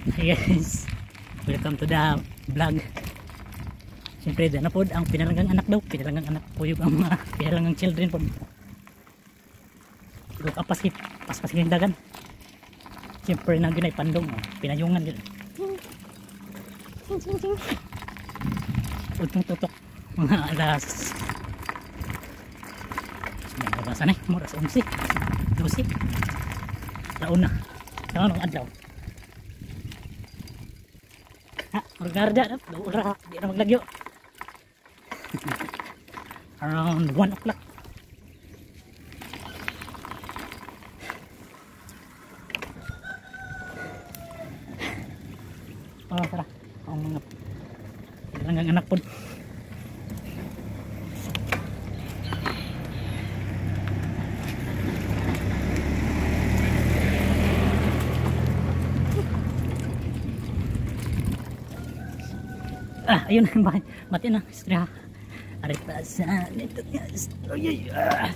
Hi guys, welcome to the vlog. Siyempre, na pod ang pinalanggang anak daw, pinalanggang anak kuyog ang mga pinalanggang children pod. Look apas kit, paspas yung dagan. Siyempre na ginay pandong, oh, pinayungan gid. Utong tutok mga alas. Nabasa na, mura sa 11. 12. Launa. Sa anong adlaw? Ha, margarda na, ura, di na maglagyo. Around 1 o'clock. Oh, tara. Ang mga langgang anak po. Ah, ayun na bahay. Mati na, istorya. Aray pa sa nito. Ay, ay, ah.